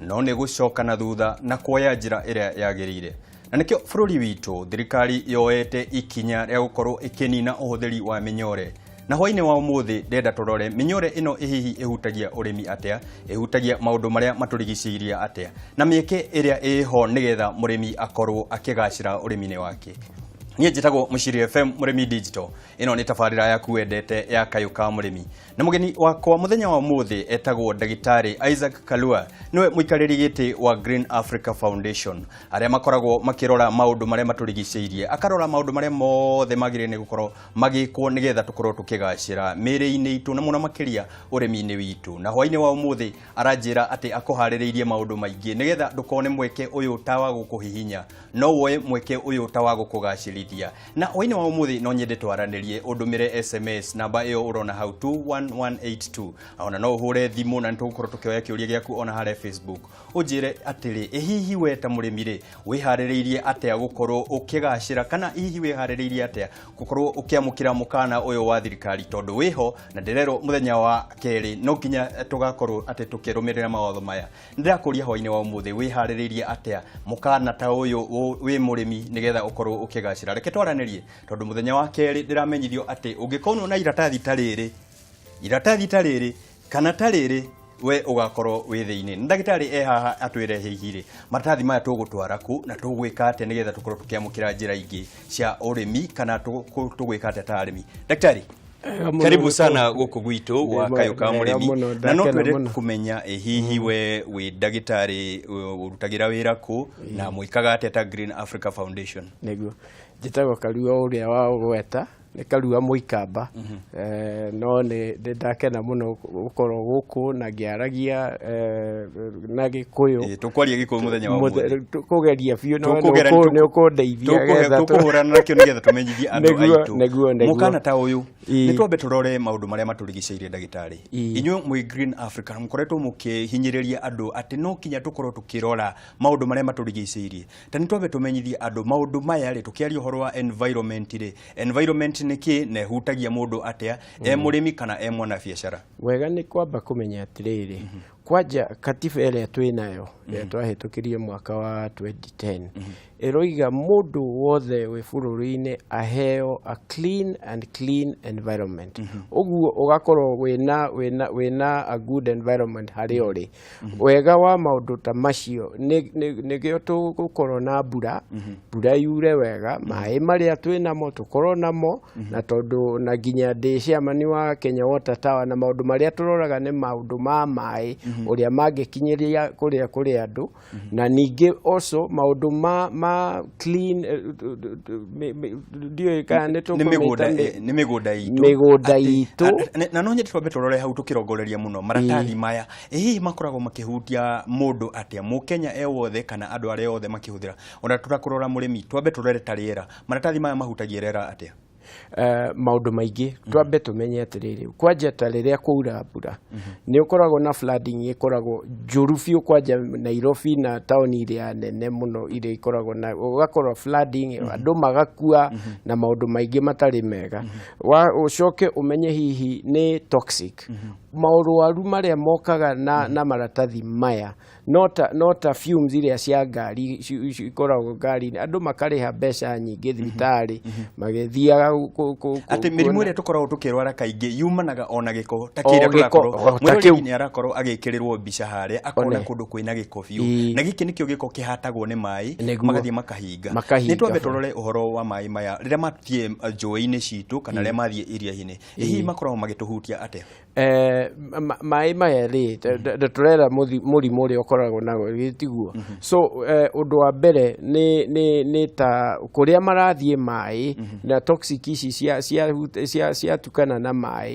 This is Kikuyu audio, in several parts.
No nĩ gũcoka na thutha na kuoya njĩra ĩrĩa yagĩrĩire. Na nĩkĩo bũrũri witũ thirikari yoete ikinya rĩa gũkorwo ĩkĩnina ũhũthĩri wa mĩnyore. Na hwainĩ wa ũmũthĩ ndĩrenda tũrore mĩnyore ĩno hihi ĩhutagia ũrĩmi atĩa, ĩhutagia maũndũ marĩa matũrigicĩirie atĩa, na mĩeke ĩrĩa ĩho nĩgetha mũrĩmi akorwo akĩgacĩra ũrĩmi-inĩ wake. Niĩ njĩtagwo Mũciri FM Mũrĩmi Digital. Ĩno nĩ tabarĩra yaku wendete ya Kayũ ka Mũrĩmi. Na mũgeni wakwa mũthenya wa ũmũthĩ etagwo Ndagĩtarĩ Isaac Kalua, nĩwe mũikarĩri gĩtĩ wa Green Africa Foundation, arĩa makoragwo makĩrora maũndũ marĩa matũrigicĩirie, akarora maũndũ marĩa mothe magĩrĩire nĩ gũkorwo magĩkwo nĩgetha tũkorwo tũkĩgacĩra mĩĩrĩ-inĩ itũ na mũno makĩria ũrĩmi-inĩ witũ. Na hwainĩ wa ũmũthĩ aranjĩra atĩ akũharĩrĩirie maũndũ maingĩ nĩgetha ndũkone mweke ũyũ ta wa gũkũhihinya, no woe mweke ũyũ ta wa gũkũgacĩrithia. Na hwainĩ wa ũmũthĩ no nyende twaranĩrie, ũndũmĩre SMS namba ĩyo ũrona hau 21182, ona no ũhũre thimũ na nĩtũgũkorwo tũkĩoya kĩũria gĩaku ona harĩa Facebook. Ũnjĩre atĩrĩ, ĩ hihi we ta mũrĩmi rĩ, wĩharĩrĩirie atĩa gũkorwo ũkĩgacĩra, kana hihi wĩharĩrĩirie atĩa gũkorwo ũkĩamũkĩra mũkana ũyũ wa thirikari, tondũ wĩho na ndĩrerwo mũthenya wa kerĩ no nginya tũgakorwo atĩ tũkĩrũmĩrĩra mawatho maya. Ndĩrakũria hwainĩ wa ũmũthĩ, wĩharĩrĩirie atĩa mũkana ta ũyũ wĩ mũrĩmi nĩgetha ũkorwo ũkĩgacĩra? Reke twaranĩrie, tondũ mũthenya wa kerĩ ndĩramenyithio atĩ ũngĩkonwo na iratathi ta rĩrĩ, iratathi ta rĩrĩ kana ta rĩrĩ, we ũgakorwo wĩ thĩinĩ. Na ndagĩtarĩ e haha atwĩre hihi rĩ, maratathi maya tũgũtwara kũ na tũgwĩka atĩa nĩgetha tũkorwo tũkĩamũkĩra njĩra ingĩ cia ũrĩmi, kana tũgwĩka atĩa ta arĩmi. Ndagĩtarĩ, karibu sana gũkũ gwitũ gwa Kayũ ka Mũrĩmi, na no twende kũmenya ĩ hihi we wĩ ndagĩtarĩ ũrutagĩra wĩra kũ na mwĩkaga atĩa ta Green Africa Foundation? Nĩguo, njĩtagwo Karua ũrĩa wa ũgweta nĩ Karua Mũikamba. No nĩ ndakena mũno gũkorwo gũkũ na ngĩaragia na Gĩkũyũ. Tũkwaria Gĩkũyũ mũthenya wa ũmũthĩ. Tũkũgeria biũ, no nĩ ũkũndeithia. Tũkũhũrana nakĩo nĩgetha tũmenyithie andũ aitũ. Nĩguo. Mũkana ta ũyũ, nĩ twambe tũrore maũndũ marĩa matũrigicĩirie, ndagĩtarĩ. Inyuĩ mwĩ Green Africa mũkoretwo mũkĩhinyĩrĩria andũ atĩ no kinya tũkorwo tũkĩrora maũndũ marĩa matũrigicĩirie. Ta nĩ twambe tũmenyithie andũ maũndũ maya rĩ, tũkĩaria ũhoro wa environment rĩ, environment nĩ kĩ na ĩhutagia mũndũ atĩa e mũrĩmi kana e mwanabiacara? Wega nĩ kwamba kũmenya atĩrĩrĩ, kwanja katiba ĩrĩa twĩ nayo, ĩrĩa twahĩtũkirie mwaka wa 2010, ĩroiga mũndũ wothe wĩ bũrũri-inĩ aheo a clean and clean environment. Ũguo ũgakorwo wĩna a good environment harĩa ũrĩ. Wega wa maũndũ ta macio nĩkĩo tũgũkorwo na mbura, mbura yure wega, maĩ marĩa twĩ namo tũkorwo namo, na tondũ na nginya ndĩ chairman wa Kenya Water Tower, na maũndũ marĩa tũroraga nĩ maũndũ ma maĩ ũrĩa mangĩkinyĩria kũrĩa kũrĩ andũ, na ningĩ also maũndũ ma clean, ndiũĩ kana nĩ nĩ mĩgũnda tũkũmĩta nĩ mĩgũnda itũ. Mĩgũnda itũ. Na no nyende twambe tũrore hau tũkĩrongoreria mũno maratathi maya. Ĩ hihi makoragwo makĩhutia mũndũ atĩa, mũkenya e wothe kana andũ arĩa othe makĩhũthĩra, ona tũtakũrora mũrĩmi? Twambe tũrore ta rĩera, maratathi maya mahutagia rĩera atĩa? Maũndũ maingĩ. Twambe tũmenye atĩrĩrĩ, kwanja ta rĩrĩa kwaura mbura, nĩ ũkoragwo na flooding ĩkoragwo njũru biũ, kwanja Nairobi na taũni iria nene mũno iria ikoragwo na ũgakorwo flooding, andũ magakua na maũndũ maingĩ matarĩ mega. Wa ũcoke ũmenye hihi nĩ toxic, maũrwaru marĩa mokaga na maratathi maya no ta fumes iria cia ngari ikoragwo ngari-inĩ, andũ makarĩha mbeca nyingĩ thibitarĩ magĩthiaga atĩ mĩrimũ ĩrĩa tũkoragwo tũkĩrwara kaingĩ yumanaga ona gĩko ta kĩrĩa O gĩko, tũrakorwo o ta mwĩroreri kĩu. nĩ arakorwo agĩkĩrĩrwo mbica harĩa akona One. kũndũ kwĩna gĩko biũ, na gĩkĩ nĩkĩo gĩko kĩhatagwo nĩ maĩ, magathiĩ makahinga. Makahinga Nĩ twambe biũ. tũrore ũhoro wa maĩ maya rĩrĩa mathiĩ njũĩ-inĩ citũ kana rĩrĩa mathiĩ iria-inĩ, ĩ hihi makoragwo magĩtũhutia atĩa? Maĩ maya rĩ, tũrera mũrimũ ũrĩa ũkoragwo naguo gĩtiguo. So ũndũ wa mbere nĩ ta kũrĩa marathiĩ maĩ na toxic ici ciatukana na maĩ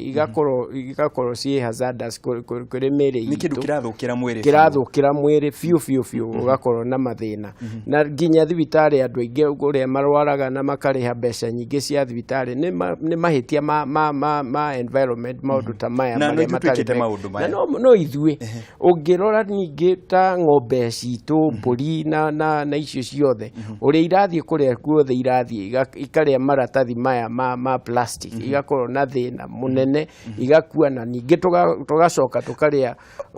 igakorwo ciĩ hazardous kũrĩ mĩĩrĩ Nĩ kĩndũ itũ. Kĩrathũkĩra mwĩrĩ biũ. Kĩrathũkĩra mwĩrĩ biũ biũ biũ, ũgakorwo na mathĩna na nginya thibitarĩ andũ aingĩ ũrĩa marwaraga na makarĩha mbeca nyingĩ cia thibitarĩ nĩ mahĩtia ma environment, maũndũ ta maya Na no marĩa ithuĩ Ithuĩ matarĩ twĩkĩte mega. Maũndũ maya. Na no ithuĩ ũngĩrora ningĩ ta ng'ombe citũ, mbũri na icio ciothe, ũrĩa irathiĩ kũrĩa guothe irathiĩ ikarĩa maratathi maya ma plastic, igakorwo na thĩna mũnene, igakua, na ningĩ tũgacoka tũkarĩa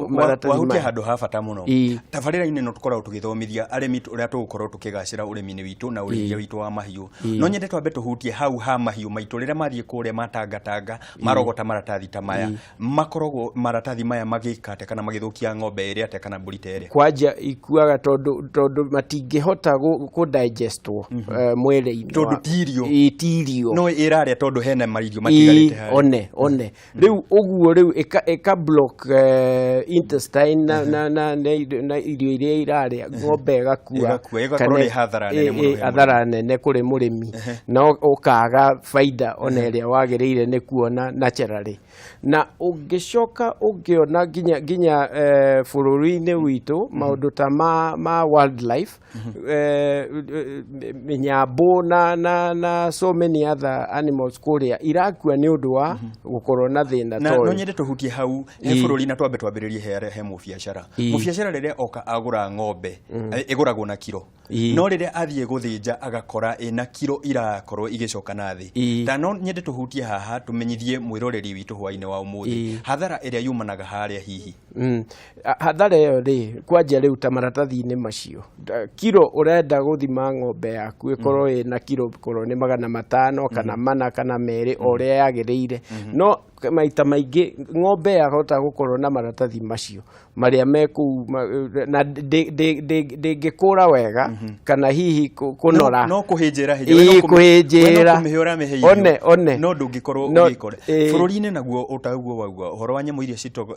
maratathi Wahutia maya. Handũ ha bata mũno. Tabarĩra-inĩ ĩno tũkoragwo tũgĩthomithia arĩmi ũrĩa tũgũkorwo tũkĩgacĩra ũrĩmi-inĩ witũ na ũrĩithia witũ wa mahiũ. No nyende twambe tũhutie hau ha mahiũ maitũ rĩrĩa mathiĩ kũrĩa matangatanga marogota maratathi ta maya, makoragwo maratathi maya magĩka atĩa kana magĩthũkia ng'ombe ĩrĩa atĩa kana mbũri ta ĩrĩa? Kwanja ikuaga tondũ matingĩhota kũ digestwo mwĩrĩ-inĩ. Tondũ ti irio. Ĩ, ti irio. No ĩrarĩa tondũ hena mairio matigarĩte harĩa. One rĩu ũguo rĩu ĩka block intestine na irio iria irarĩa, ng'ombe ĩgakua. Ĩgakua, ĩgakorwo Kana nĩ hathara nene mũno he hathara nene kũrĩ mũrĩmi na ũkaga baida ona ĩrĩa wagĩrĩire nĩ kuona naturally. Na ũngĩcoka ũngĩona nginya bũrũri-inĩ witũ maũndũ ta ma wildlife, mĩnyambũ na so many other animals kũrĩa irakua nĩ ũndũ wa gũkorwo na thĩna na ta no ũyũ. Nyende tũhutie hau he bũrũri na twambe twambĩrĩrie he mũbiacara. Mũbiacara rĩrĩa oka agũra ng'ombe, ĩgũragwo na kiro, no rĩrĩa athiĩ gũthĩnja agakora ĩna kiro irakorwo igĩcoka na thĩ. Ta no nyende tũhutie haha tũmenyithie mwĩroreri witũ hwainĩ wa ũmũthĩ hathara ĩrĩa yumanaga harĩa hihi. Hathara ĩyo rĩ, kwanja rĩu ta maratathi-inĩ macio, kiro ũrenda gũthima ng'ombe yaku ĩkorwo ĩna kiro korwo nĩ 500 kana 4 kana 2, o ũrĩa yagĩrĩire, no maita maingĩ ng'ombe yahota gũkorwo na maratathi macio marĩa me kũu na ndĩngĩkũra wega kana hihi kũnora. No kũhĩnjĩra hĩnjĩra. Ĩ, kũhĩnjĩra. Kũmĩhũra mĩhe irio. One. No ndũngĩkorwo ũgĩkora bũrũri-inĩ naguo ũtaguo wauga ũhoro wa nyamũ iria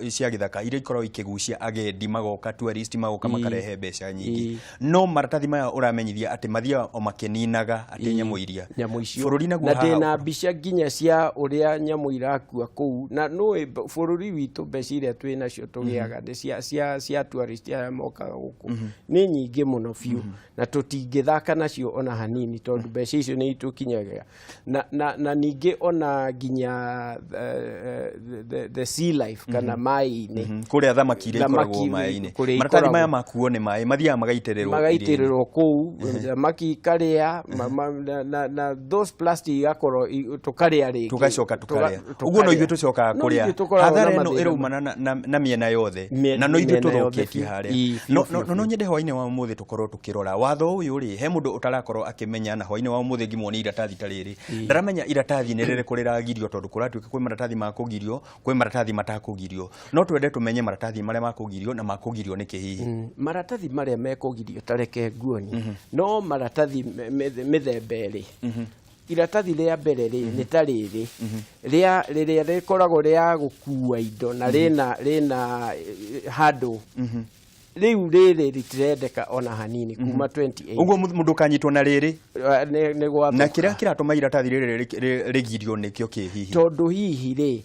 cia gĩthaka iria ikoragwo ikĩgucia agendi magoka, tourist magoka, makarehe mbeca nyingĩ, no maratathi maya ũramenyithia atĩ mathiaga o makĩninaga atĩ nyamũ iria nyamũ icio. Bũrũri naguo na haha ndĩna mbica nginya cia ũrĩa nyamũ irakua kũu, na nũĩ bũrũri witũ mbeca iria twĩ nacio tũgĩaga nĩ cia tourist aya mokaga gũkũ nĩ nyingĩ mũno biũ, na tũtingĩthaka nacio ona hanini tondũ mbeca icio nĩ itũkinyagira na ningĩ ona nginya the sea life kana maĩ-inĩ. Kũrĩa thamaki iria ikoragwo Thamaki maĩ-inĩ, kũrĩa maratathi ikoragwo. Maya makuo nĩ maĩ mathiaga magaitĩrĩrwo iria-inĩ. Magaitĩrĩrwo kũu, thamaki ikarĩa na those plastic igakorwo tũkarĩa rĩngĩ. Tugacoka tukarĩa. Tũkarĩa. Ũguo no ithuĩ tũcokaga No kũrĩa. ithuĩ tũkoragwo na Hathara ĩno mathĩna. ĩraumana na mĩena yothe na no ithuĩ Mĩena yothe tũthũkĩtie biũ. harĩa. Ĩ, biũ, No biũ, no biũ. Nyende hwainĩ wa ũmũthĩ tũkorwo tũkĩrora watho ũyũ rĩ, he mũndũ ũtarakorwo akĩmenya, na hwainĩ wa ũmũthĩ ngĩmuonia iratathi ta rĩrĩ ndaramenya iratathi nĩ rĩrĩkũ rĩragirio, tondũ kũratuĩka kwĩ maratathi ma kũgirio, kwĩ maratathi matakũgirio. No twende tũmenye maratathi marĩa makũgirio na makũgirio nĩkĩ hihi. Maratathi marĩa mekũgirio, ta reke nguonie, no maratathi mĩthemba ĩrĩ. Iratathi rĩa mbere rĩ nĩ ta rĩrĩ rĩa rĩrĩa rĩkoragwo rĩa gũkua indo na rĩna handũ. Rĩu rĩrĩ rĩtirendeka ona hanini kuma 28. Ũguo mũndũ ũkanyitwo na rĩrĩ Nĩ gwatũka. Na kĩrĩa kĩratũma iratathi rĩrĩ rĩgirio nĩkĩo kĩ hihi? Tondũ hihi rĩ,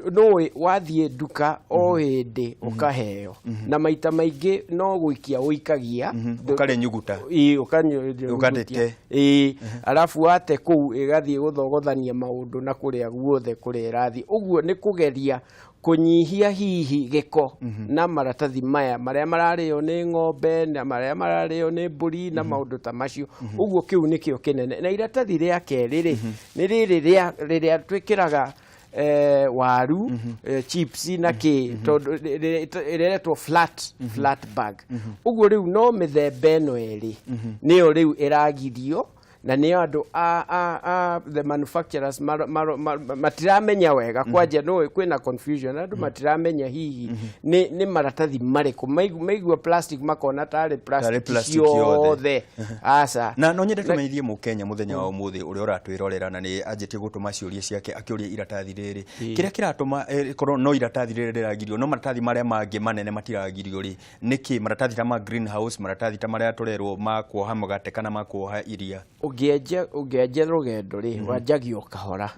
nũĩ wathiĩ nduka o hĩndĩ ũkaheo, na maita maingĩ no gũikia ũikagia. Ũkarĩnyuguta. Ĩ, Ũkarĩte. Ĩ, arabu wate kũu ĩgathiĩ gũthogothania maũndũ na kũrĩa guothe kũrĩa ĩrathiĩ. Ũguo nĩ kũgeria kũnyihia hihi gĩko na maratathi maya marĩa mararĩo nĩ ng'ombe na marĩa mararĩo nĩ mbũri na maũndũ ta macio. Ũguo kĩu nĩkĩo kĩnene. Na iratathi rĩa kerĩ rĩ nĩ rĩrĩ rĩa rĩrĩa twĩkĩraga waru, chips na kĩ, tondũ ĩretwo flat bag. Ũguo rĩu no mĩthemba ĩno ĩrĩ nĩyo rĩu ĩragirio, na nĩyo andũ a the manufacturers matiramenya wega. Kwanja no kwĩna confusion, andũ matiramenya hihi nĩ maratathi marĩkũ. Maigua plastic makona tarĩ plastic plastic yothe. Ciothe, aca. Na no nyende tũmenyithie mũkenya mũthenya wa ũmũthĩ ũrĩa ũratwĩrorera na nĩ anjĩtie gũtũma ciũria ciake akĩũria iratathi rĩrĩ, kĩrĩa kĩratũma ĩkorwo no iratathi rĩrĩ rĩragirio no maratathi marĩa mangĩ manene matiragirio rĩ nĩkĩ? Maratathi ta ma greenhouse, maratathi ta marĩa tũrerwo ma kuoha mũgate kana ma kuoha iria. Ũngĩanjia rũgendo rĩ, wanjagia o kahora,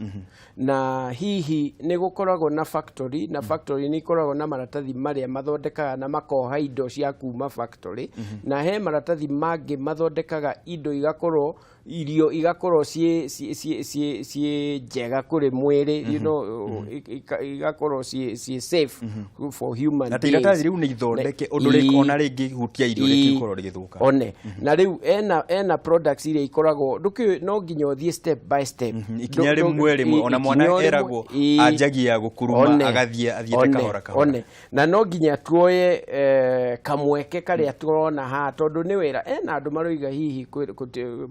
na hihi nĩ gũkoragwo na factory, na factory nĩ ikoragwo na maratathi marĩa mathondekaga na makoha indo cia kuma factory, na he maratathi mangĩ mathondekaga indo igakorwo Irio igakorwo ciĩ njega kũrĩ mwĩrĩ, igakorwo ciĩ safe for human na iratathi rĩu nĩ ithondeke ũndũ ona rĩngĩhutia irio rĩtingĩkorwo rĩgĩthũka. One na rĩu ena products iria ikoragwo ndũkĩũĩ, no nginya ũthiĩ step by step. Ikinya rĩmwe rĩmwe, ona mwana eragwo anjagia gũkuruma agathiĩ athiĩte kahora kahora. One na no nginya tuoye kamweke karĩa tũrona haha, tondũ nĩ wĩra ena andũ maroiga hihi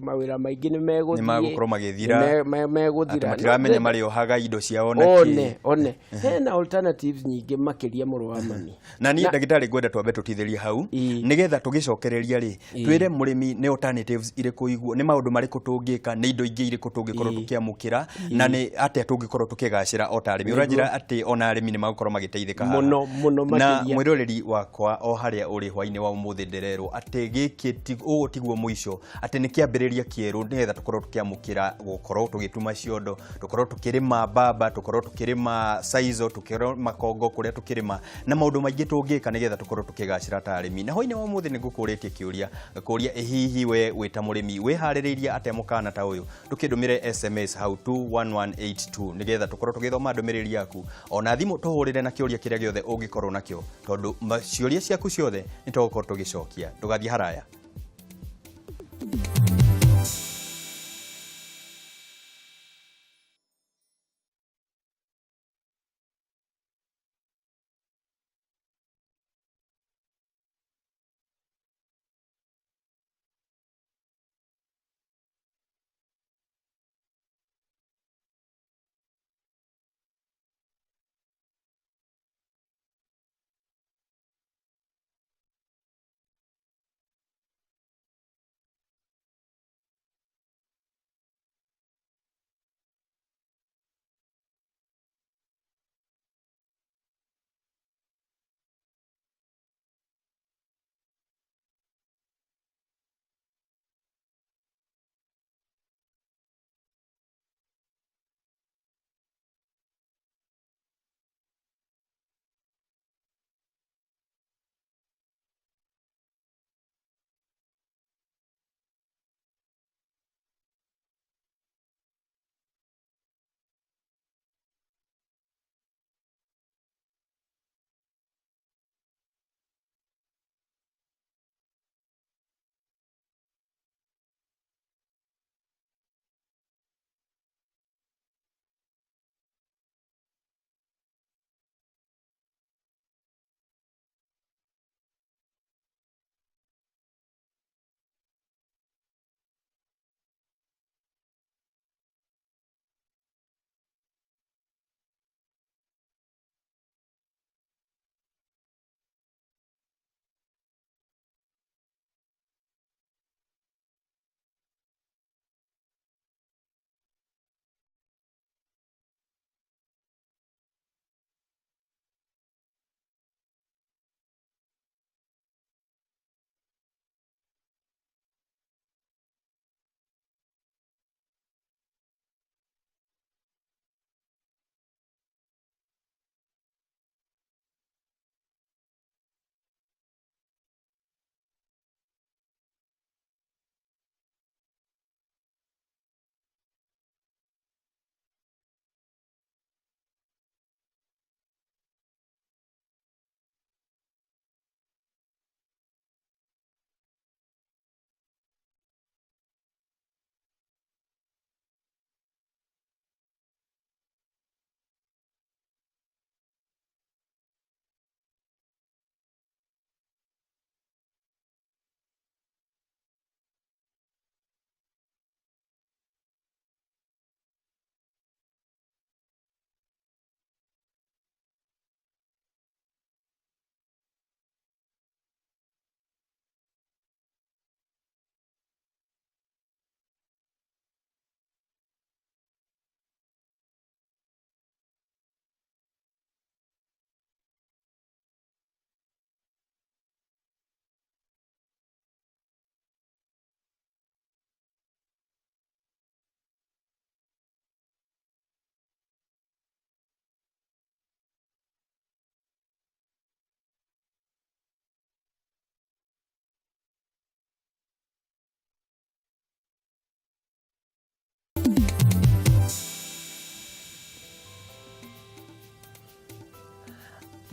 mawĩra maingĩ nĩ megũthiĩ, nĩ magũkorwo magĩthira, megũthira, matiramenya marĩohaga indo ciao na one one hena alternatives nyingĩ makĩria, mũrũ wa mami. Na niĩ ndagĩtarĩ ngwenda twambe tũtithĩrie hau nĩgetha tũgĩcokereria rĩ, twĩre mũrĩmi nĩ alternatives irĩkũ iguo, nĩ maũndũ marĩkũ tũngĩka, nĩ indo ingĩ irĩkũ tũngĩkorwo tũkĩamũkĩra, na nĩ atĩa tũngĩkorwo tũkĩgacĩra o ta arĩmi. Ũranjĩra atĩ ona arĩmi nĩ magũkorwo magĩteithĩka haha mũno mũno makĩria. Na mwĩroreri wakwa o harĩa ũrĩ hwainĩ wa ũmũthĩ, ndĩrerwo atĩ gĩkĩ ũũ tiguo mũico, atĩ nĩ kĩambĩrĩria kĩerũ nĩgetha tũkorwo tũkĩamũkĩra gũkorwo tũgĩtuma ciondo, tũkorwo tũkĩrĩma mbamba, tũkorwo tũkĩrĩma saizo, tũkĩrĩma makongo kũrĩa tũkĩrĩma, na maũndũ maingĩ tũngĩka nĩgetha tũkorwo tũkĩgacĩra ta arĩmi. Na hwainĩ wa ũmũthĩ nĩ ngũkũrĩtie kĩũria, ngakũria ĩ hihi we wĩ ta mũrĩmi wĩharĩrĩirie atĩa mũkana ta ũyũ? Ndũkĩndũmĩre SMS hau 21182 nĩgetha tũkorwo tũgĩthoma ndũmĩrĩri yaku, ona thimũ tũhũrĩre na kĩũria kĩrĩa gĩothe ũngĩkorwo nakĩo, tondũ ciũria ciaku ciothe nĩ tũgũkorwo tũgĩcokia. Ndũgathiĩ haraya.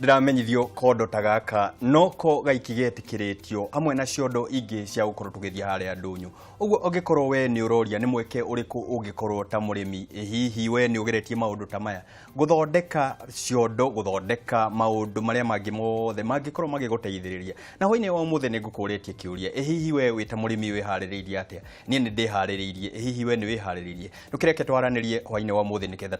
Ndĩramenyithio kondo ta gaka noko gaiki getĩkĩrĩtio hamwe na ciondo ingĩ cia gũkorwo tũgĩthiĩ harĩa ndũnyũ. Ũguo ũngĩkorwo we nĩ ũroria nĩ mweke ũrĩkũ ũngĩkorwo ta mũrĩmi, hihi we nĩ ũgeretie maũndũ ta maya, gũthondeka ciondo, gũthondeka maũndũ marĩa mangĩ mothe mangĩkorwo magĩgũteithĩrĩria. Na hwainĩ wa ũmũthĩ nĩ ngũkũrĩtie kĩũria, ĩ hihi we wĩ ta mũrĩmi wĩharĩrĩirie atĩa? Niĩ nĩ ndĩharĩrĩirie, ĩ hihi we nĩ wĩharĩrĩirie? Ndũkĩreke twaranĩrie hwainĩ wa ũmũthĩ nĩgetha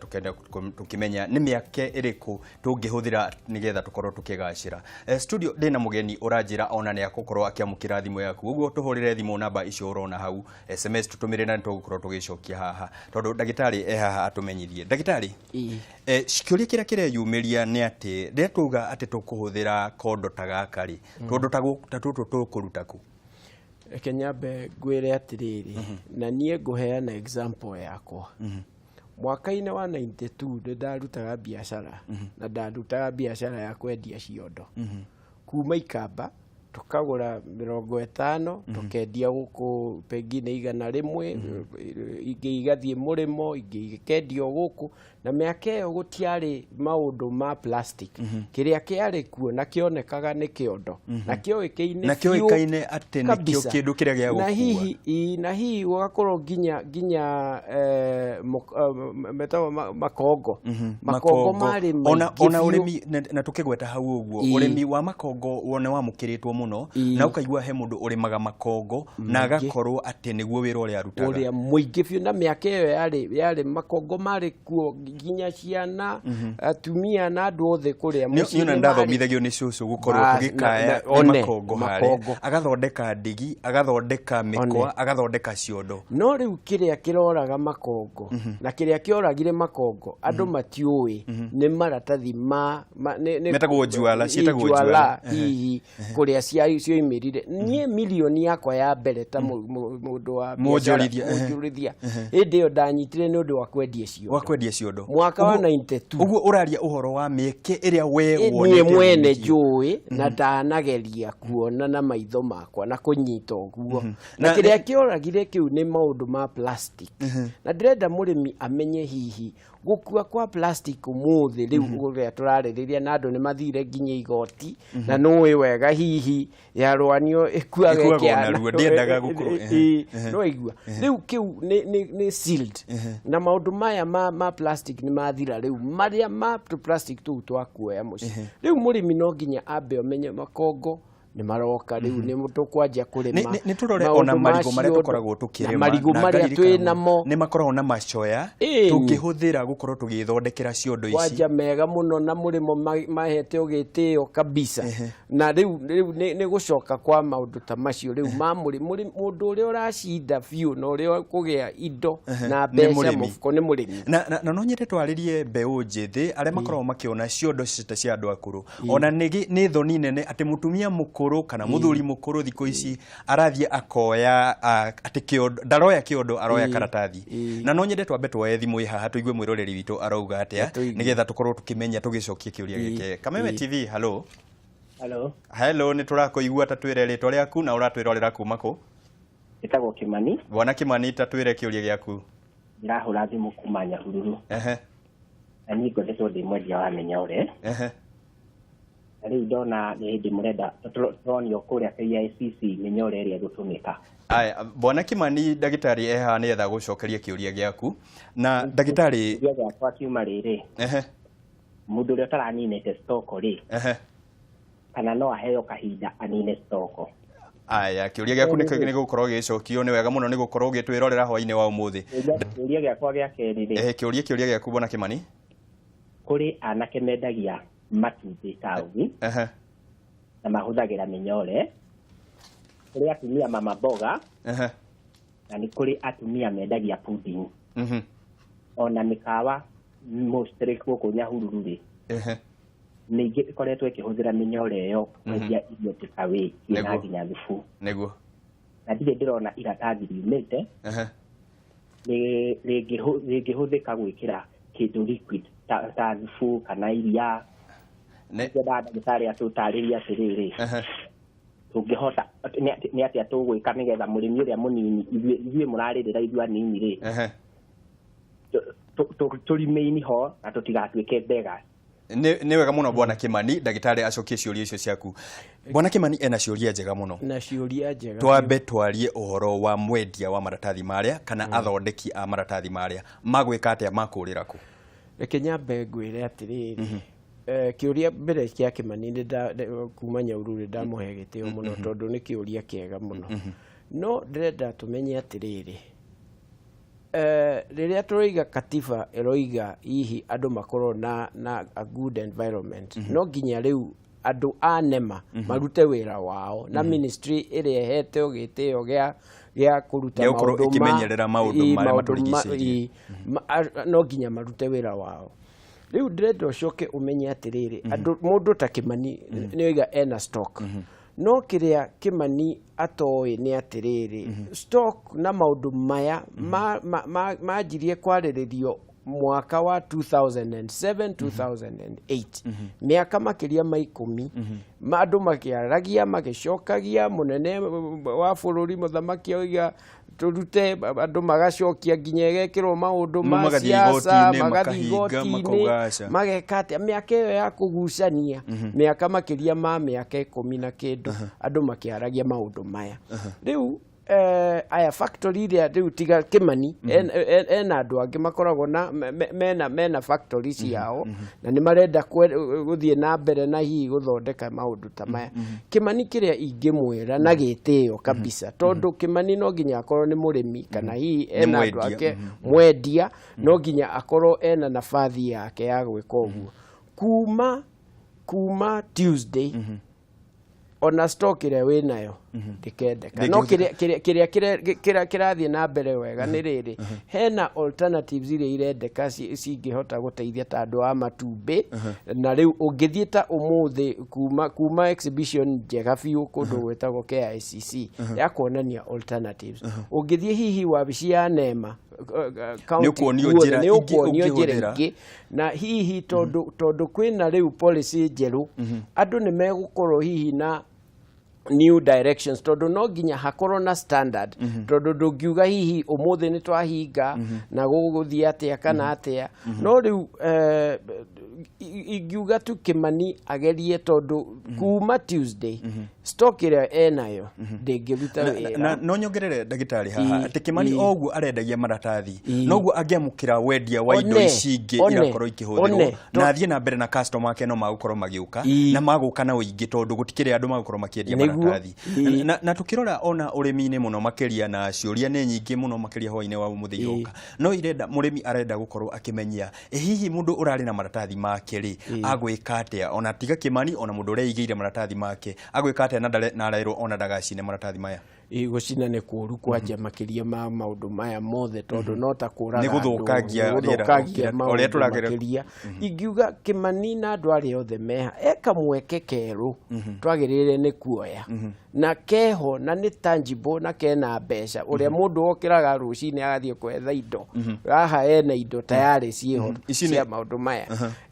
tũkĩmenya nĩ mĩeke ĩrĩkũ tũngĩhũthĩra nĩgetha tũkorwo tũkĩgacĩra. Studio ndĩna mũgeni ũranjĩra ona nĩ akũkorwo akĩamũkĩra thimũ yaku, ũguo tũhũrĩre thimũ namba icio ũrona hau, SMS tũtũmĩre na nĩtũgũkorwo tũgĩcokia haha, tondũ ndagĩtarĩ e haha atũmenyithie. Ndagĩtarĩ, kĩũria kĩrĩa kĩreyumĩria nĩ atĩ rĩrĩa twauga atĩ tũkũhũthĩra kondo ta gaka rĩ, tũndũ ta tũtũ tũkũruta kũ? Reke nyambe ngwĩre atĩrĩrĩ, na niĩ ngũheana example yakwa. Mwaka-inĩ wa 92 nĩ ndarutaga biacara, na ndarutaga biacara ya kwendia ciondo. Kuma Ikamba tukagũra 50 tukendia gũkũ pengine 100, ingĩ igathiĩ mũrĩmo, ingĩ ikendio gũkũ. Na mĩaka ĩyo gũtiarĩ maũndũ ma plastic. Kĩrĩa kĩarĩ kuo na kĩonekaga nĩ kĩondo, na kĩoĩkaine na kĩoĩkaine atĩ nĩkĩo kĩndũ kĩrĩa gĩa gũkua. Na hihi gũgakorwo nginya metagwo makongo. Makongo marĩ maingĩ ona ũrĩmi, na tũkĩgweta hau ũguo, ũrĩmi wa makongo wone wamũkĩrĩtwo mũno, na ũkaigua he mũndũ ũrĩmaga makongo na agakorwo atĩ nĩguo wĩra ũrĩa arutaga, ũrĩa mũingĩ biũ. Na mĩaka ĩyo yarĩ makongo marĩ kuo nginya ciana, atumia na andũ othe kũrĩa mũciĩ. Nĩ ndathomithagio nĩ cũcũ gũkorwo tũgĩkaya nĩ makongo harĩa, agathondeka ndigi, agathondeka mĩkwa, agathondeka ciondo. No rĩu kĩrĩa kĩroraga makongo na kĩrĩa kĩoragire makongo andũ matiũĩ nĩ maratathi ma metagwo juala, ciĩtagwo juala hihi kũrĩa cioimĩrire. Niĩ milioni yakwa ya mbere ta mũndũ wa mwonjorithia hĩndĩ ĩyo ndanyitire nĩ ũndũ wa kwendia ciondo. Wa kwendia ciondo mwaka wa 92. Ũguo ũraria ũhoro wa mĩeke ĩrĩa we wonete niĩ mwene njũĩ na ndanageria kuona na maitho makwa na kũnyita ũguo. Na kĩrĩa kĩoragire kĩu nĩ maũndũ ma plastic. Na ndĩrenda mũrĩmi amenye hihi gũkua kwa plastic ũmũthĩ rĩu ũrĩa tũrarĩrĩria na andũ nĩ mathire nginya igoti, na nũĩ wega hihi yarwanio ĩkuaga ĩkĩana, ndĩendaga gũkorwo no igua rĩu kĩu nĩ sealed. Na maũndũ maya ma plastic nĩ mathira rĩu, marĩa ma plastic tũu twakuoya mũciĩ. Rĩu mũrĩmi no nginya ambe amenye makongo nĩ maroka rĩu, nĩ tũkwanjia kũrĩma. Nĩ tũrore ona marigũ marĩa tũkoragwo tũkĩrĩma, marigũ marĩa twĩ namo nĩ makoragwo na macoya tũngĩhũthĩra gũkorwo tũgĩthondekera ciondo ici. Kwanja mega mũno na mũrĩmo mahete ũgĩtĩo kabisa. Na rĩu nĩ gũcoka kwa maũndũ ta macio rĩu ma mũrĩmi, mũndũ ũrĩa ũracinda biũ na ũrĩa ũkũgĩa indo na mbeca mũfuko nĩ mũrĩmi. Na no nyende twarĩrie mbeũ njĩthĩ arĩa makoragwo makĩona ciondo cia andũ akũrũ. Ona nĩ thoni nene atĩ mũtumia mũkũrũ kana mũthuri mũkũrũ thikũ ici arathiĩ akoya atĩ kĩondo, ndaroya kĩondo, aroya karatathi. Na no nyende twambe tuoye thimũ ĩ haha tũigue mwĩroreri witũ arauga atĩa, nĩgetha tũkorwo tũkĩmenya tũgĩcokia kĩũria gĩkĩ. Kameme TV, hello. Hello. Hello, nĩ tũrakũigua, ta twĩre rĩtwa rĩaku na ũratwĩrorera kuma kũ? Ĩtagwo Kimani. Bwana Kimani, ta twĩre kĩũria gĩaku. Ndĩrahũra thimũ kuma Nyahururu. Na niĩ ngoretwo ndĩ mwendia wa mĩnyore. Rĩu ndona nĩ hĩndĩ mũrenda tũronio kũrĩa KICC mĩnyore ĩrĩa ĩgũtũmĩka. Aya, Bwana Kimani, ndagĩtarĩ e haha nĩgetha gũcokeria kĩũria gĩaku. Na ndagĩtarĩ, kĩũria gĩakwa kiuma rĩrĩ, mũndũ ũrĩa ũtaraninĩte stoko rĩ, kana no aheo kahinda anine stoko? Aya, kĩũria gĩaku nĩ gũkorwo gĩgĩcokio. Nĩ wega mũno nĩ gũkorwo ũgĩtwĩrorera hwainĩ wa ũmũthĩ. Kĩũria gĩakwa gĩa kerĩ rĩ, Kĩũria gĩaku Bwana Kimani. Kũrĩ anake mendagia matumbĩ taũni na mahũthagĩra mĩnyore, kũrĩ atumia mama mboga, na nĩ kũrĩ atumia mendagia pudding. Ona mĩkawa mostly gũkũ Nyahururu rĩ, ningĩ ĩkoretwo ĩkĩhũthĩra mĩnyore ĩyo kwendia irio takeaway na nginya thubu. Nĩguo. Na ndirĩ ndĩrona iratathi riumĩte rĩngĩhũthĩka gwĩkĩra kĩndũ liquid ta thubu kana iria. Nĩngwendaga ndagĩtarĩ atũtarĩrie atĩrĩrĩ, tũngĩhota nĩ atĩa tũgwĩka nĩgetha mũrĩmi ũrĩa mũnini, ithuĩ mũrarĩrĩra ithuĩ anini rĩ, tũrĩmĩini ho na tũtigatuĩke beggars. Nĩ wega mũno Bwana Kimani, ndagĩtarĩ acokie ciũria icio ciaku. Bwana Kimani ena ciũria njega mũno. Na ciũria njega. Twambe twarie ũhoro wa mwendia wa maratathi marĩa kana athondeki a maratathi marĩa magwĩka atĩa, makũrĩra kũ? Reke nyambe ngwĩre atĩrĩrĩ, kĩũria mbere kĩa Kĩmani kuma Nyaururu nĩ ndamũhe gĩtĩo mũno tondũ nĩ kĩũria kĩega mũno. No ndĩrenda tũmenye atĩrĩrĩ, rĩrĩa tũroiga katiba ĩroiga hihi andũ makorwo na a good environment, no nginya rĩu andũ a NEMA marute wĩra wao na ministry ĩrĩa ĩhetwo gĩtĩo gĩa kũruta Gĩa gũkorwo maũndũ ĩkĩmenyerera maũndũ marĩa matũrigicĩirie. No nginya marute wĩra wao. Rĩu ndĩrenda ũcoke ũmenye atĩrĩrĩ, andũ mũndũ ta Kĩmani nĩ oiga ena stock, no kĩrĩa Kĩmani atoĩ nĩ atĩrĩrĩ, stock na maũndũ maya manjirie kwarĩrĩrio mwaka wa 2007 2008, mĩaka makĩria ma 10, andũ makĩaragia magĩcokagia mũnene wa bũrũri mũthamaki oiga tũrute, andũ magacokia nginya ĩgekĩrwo maũndũ ma Magathiĩ siasa, igoti-inĩ, magathiĩ makahinga, igoti-inĩ, makauga aca. Mageka atĩa, mĩaka ĩyo ya kũgucania, mĩaka makĩria ma mĩaka 10 na kĩndũ, andũ makĩaragia maũndũ maya. Rĩu aya factory iria rĩu tiga Kĩmani, ena andũ angĩ makoragwo na mena factory ciao na nĩ marenda gũthiĩ na mbere na hihi gũthondeka maũndũ ta maya. Kĩmani kĩrĩa ingĩmwĩra na gĩtĩo kabisa, tondũ Kĩmani no nginya akorwo nĩ mũrĩmi kana hihi ena andũ mwendia, ake mwendia, no nginya akorwo ena nabathi yake ya gwĩka ũguo. Kuma Tuesday ona stock ĩrĩa wĩnayo ndĩkendeka, no Ndĩngĩhũthĩka. kĩrĩa kĩrathiĩ na mbere wega nĩ rĩrĩ, hena alternatives iria irendeka cingĩhota gũteithia ta andũ a matumbĩ. Na rĩu ũngĩthiĩ ta ũmũthĩ kuma exhibition njega biũ kũndũ gwĩtagwo KICC ya kuonania alternatives, ũngĩthiĩ hihi wabici ya NEMA county Nĩ ũkuonio guothe, njĩra nĩ ingĩ ũkuonio njĩra ũngĩhũthĩra. Ingĩ. Na hihi tondũ kwĩna rĩu policy njerũ, andũ nĩ megũkorwo hihi na new directions, tondũ no nginya hakorwo na standard, tondũ ndũngiuga hihi ũmũthĩ nĩ twahinga na gũgũthiĩ atĩa kana atĩa. No rĩu ingiuga tu Kĩmani agerie, tondũ kuma Tuesday stock ĩrĩa enayo ndĩngĩruta wĩra. Na no nyongerere, ndagĩtarĩ, haha atĩ Kĩmani o ũguo arendagia maratathi, noguo angĩamũkĩra wendia wa indo ici ingĩ irakorwo ikĩhũthĩrwo na athiĩ na mbere na customer ake, no magũkorwo magĩũka na magũka na ũingĩ, tondũ gũtikĩrĩ andũ magũkorwo makĩendia maratathi. Na tũkĩrora ona ũrĩmi-inĩ mũno makĩria, na ciũria nĩ nyingĩ mũno makĩria hwaĩ-inĩ wa ũmũthĩ iroka, no irenda mũrĩmi arenda gũkorwo akĩmenyia ĩ hihi mũndũ ũrarĩ na maratathi make rĩ, agwĩka atĩa? Ona tiga Kĩmani, ona mũndũ ũrĩa eigĩire maratathi make agwĩka atĩa na arerwo ona ndagacine maratathi maya? Ĩ, gũcina nĩ kũũru kwanja makĩria ma maũndũ maya mothe, tondũ no ta kũraga Nĩ gũthũkangia andũ, nĩ rĩera, gũthũkangia ũrĩa maũndũ makĩria. Ingiuga Kĩmani na andũ arĩa othe meha e kamweke kerũ twagĩrĩire nĩ kuoya na keho na nĩ tangible na kena mbeca, ũrĩa mũndũ okĩraga rũcinĩ agathiĩ gwetha indo haha, ena indo tayarĩ ciĩho Ici cia maũndũ maya.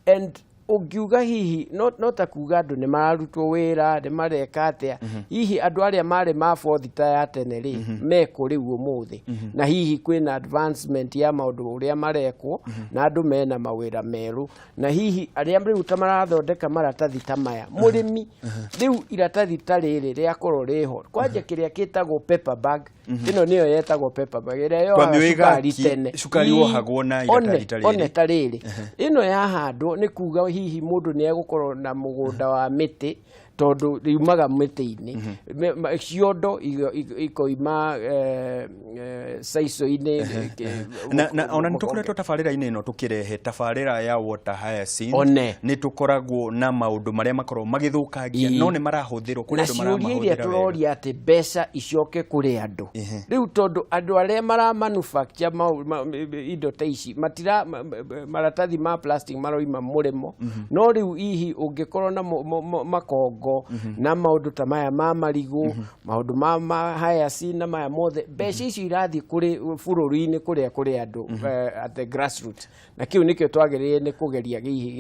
And ũngiuga hihi no ta kuga andũ nĩ mararutwo wĩra, nĩ mareka atĩa, hihi andũ arĩa marĩ ma bothi ta ya tene rĩ, mekũ rĩu ũmũthĩ? Na hihi kwĩna advancement ya maũndũ ũrĩa marekwo na andũ mena mawĩra merũ, na hihi arĩa rĩu ta marathondeka maratathi ta maya, mũrĩmi rĩu iratathi ta rĩrĩ rĩakorwo rĩho kwanja kĩrĩa kĩtagwo paper bag, ĩno nĩyo yetagwo paper bag ĩrĩa yohaga Twamĩũĩ cukari tene. Cukari wohagwo na iratathi ta rĩrĩ. One ta rĩrĩ ĩno yahandwo, nĩ kuga hihi mũndũ nĩ egũkorwo na mũgũnda wa mĩtĩ, tondũ riumaga mĩtĩ-inĩ. Ciondo ikoima caico-inĩ. Na ona nĩ tũkoretwo tabarĩra-inĩ ĩno tũkĩrehe tabarĩra ya water hyacinth. One. Nĩ tũkoragwo na maũndũ marĩa makoragwo magĩthũkangia, no nĩ marahũthĩrwo kũrĩ Na andũ ciũria iria maramahũthĩra wega. Tũroria atĩ mbeca icoke kũrĩ andũ rĩu, tondũ andũ arĩa mara manufacture indo ta ici matira maratathi ma plastic maroima mũrĩmo, no rĩu hihi ũngĩkorwo na makongo. mathoko na maũndũ ta maya ma marigũ, maũndũ ma hayasi na maya mothe. Mbeca icio irathiĩ kũrĩ bũrũri-inĩ kũrĩa kũrĩ andũ at the grassroots, na kĩu nĩkĩo twagĩrĩire nĩ kũgeria hihi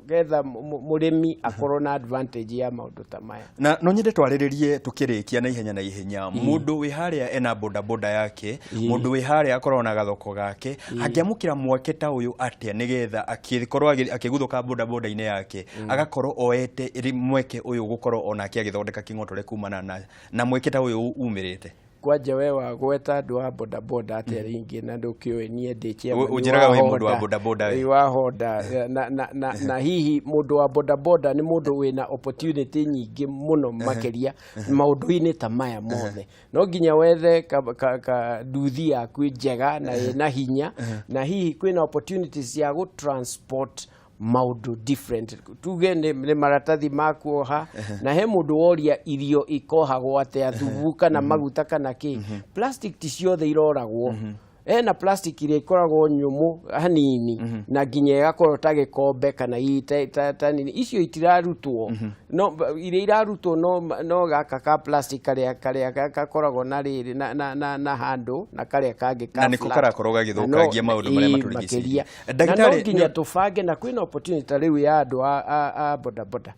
getha mũrĩmi akorwo na advantage ya maũndũ ta maya. Na no nyende twarĩrĩrie tukĩrĩkia na ihenya na ihenya, mũndũ wĩ harĩa ena bodaboda yake, mũndũ wĩ harĩa akorwo na gathoko gake, angĩamũkĩra mweke ta ũyũ atĩa nĩgetha akĩkorwo akĩguthũka bodaboda-inĩ yake, agakorwo oete mweke ũyũ gũkorwo onake agĩthondeka kĩng'otore kumana na mweke ta ũyũ umĩrĩte? Kwanja we wagweta andũ a bodaboda atĩa rĩngĩ, na ndũkĩũĩ niĩ ndĩ chairman Ũnjĩraga wĩ mũndũ wa bodaboda we. Wa Honda na hihi mũndũ wa bodaboda nĩ mũndũ wĩna opportunity nyingĩ mũno makĩria maũndũ-inĩ ta maya mothe. No nginya wethe ka nduthi yaku njega na ĩna hinya, na hihi kwĩna opportunities cia gũ transport maũndũ different, tuge nĩ maratathi ma kuoha, na he mũndũ woria irio ikohagwo atĩa, thubu kana maguta kana kĩ. Plastic ti ciothe iroragwo, ena plastic iria ikoragwo nyũmũ hanini na nginya ĩgakorwo ta gĩkombe kana hihi ta nini, icio itirarutwo. No iria irarutwo no gaka ka plastic karĩa gakoragwo na rĩrĩ na handũ na karĩa kangĩ ka Na nĩko flat. Karakorwo gagĩthũkangia maũndũ marĩa matũrigicĩirie. Makĩria. Na no Ndagĩtarĩ, nginya tũbange, na kwĩna opportunity ta rĩu ya andũ a bodaboda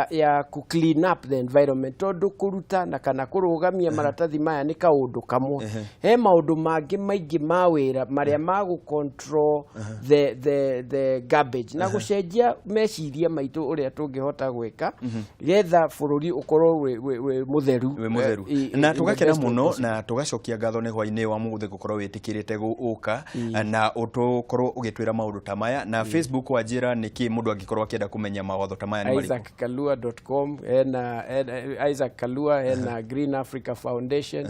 ya ku clean up the environment, tondũ kũruta na kana kũrũgamia maratathi maya nĩ kaũndũ kamwe. He maũndũ mangĩ maingĩ ma wĩra marĩa ma gũ control the garbage na gũcenjia meciria maitũ ũrĩa tũngĩhota gwĩka getha bũrũri ũkorwo wĩ mũtheru. Wĩ mũtheru. Na Na tũgakena mũno na tũgacokia ngatho nĩ hwainĩ wa mũthĩ gũkorwo wĩtĩkĩrĩte gũka na ũtũkorwo ũgĩtwĩra maũndũ ta maya. Na Facebook wanjĩra nĩkĩ mũndũ angĩkorwo akĩenda kũmenya mawatho ta maya nĩ marĩkũ? isaac.kalua.com, ena Isaac Kalua, ena Green Africa Foundation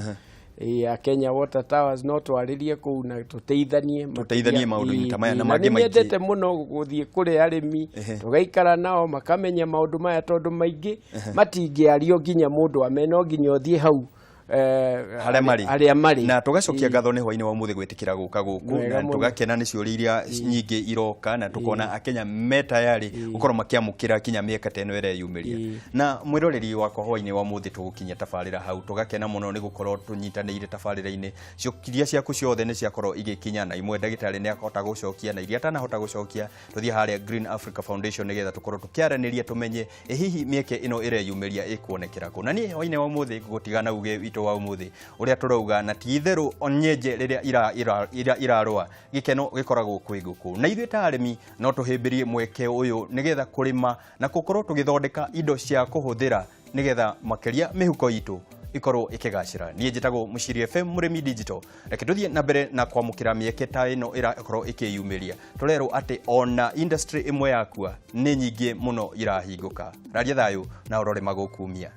ya Kenya Water Towers, no twarĩrie kũu na tũteithanie. Tũteithanie maũndũ-inĩ ta maya na Ĩ, mangĩ nĩ maingĩ. Nyendete mũno gũthiĩ kũrĩ arĩmi, tũgaikara nao makamenya maũndũ maya, tondũ maingĩ matingĩario nginya mũndũ ame, no nginya ũthiĩ hau harĩa marĩ. Harĩa marĩ. Na tũgacokia ngatho nĩ hwainĩ wa ũmũthĩ gwĩtĩkĩra gũka gũkũ Wega na mũno. tũgakena nĩ ciũria iria nyingĩ iroka, na tũkona akenya me tayarĩ gũkorwo makĩamũkĩra kinya mĩaka ta ĩno ĩreyumĩria. Na mwĩroreri wakwa, hwainĩ wa ũmũthĩ tũgũkinyia tabarĩra hau. Tũgakena mũno nĩ gũkorwo tũnyitanĩire tabarĩra-inĩ. Ciũria ciaku ciothe nĩ ciakorwo igĩkinya, na imwe ndagĩtarĩ nĩ akahota gũcokia, na iria atanahota gũcokia tũthiĩ harĩa Green Africa Foundation nĩgetha tũkorwo tũkĩaranĩria tũmenye ĩ hihi mĩeke ĩno ĩreyumĩria ĩkuonekera kũ. Na niĩ hwainĩ wa ũmũthĩ ngũgũtiga na uge witũ wa ũmũthĩ ũrĩa tũrauga, na ti itherũ nyenje rĩrĩa irarũa gĩkeno gĩkoragwo kwĩ ngũkũ. Na ithuĩ ta arĩmi no tũhĩmbĩrie mweke ũyũ nĩgetha kũrĩma na gũkorwo tũgĩthondeka indo cia kũhũthĩra nĩgetha makĩria mĩhuko itũ ikorwo ĩkĩgacĩra. Niĩ njĩtagwo Mũciri FM Mũrĩmi Digital. Reke tũthiĩ na mbere na kwamũkĩra mĩeke ta ĩno ĩrakorwo ĩkĩyumĩria. Tũrerwo atĩ ona industry ĩmwe yakua nĩ nyingĩ mũno irahingũka. Raria thayũ na ũrore magũkumia.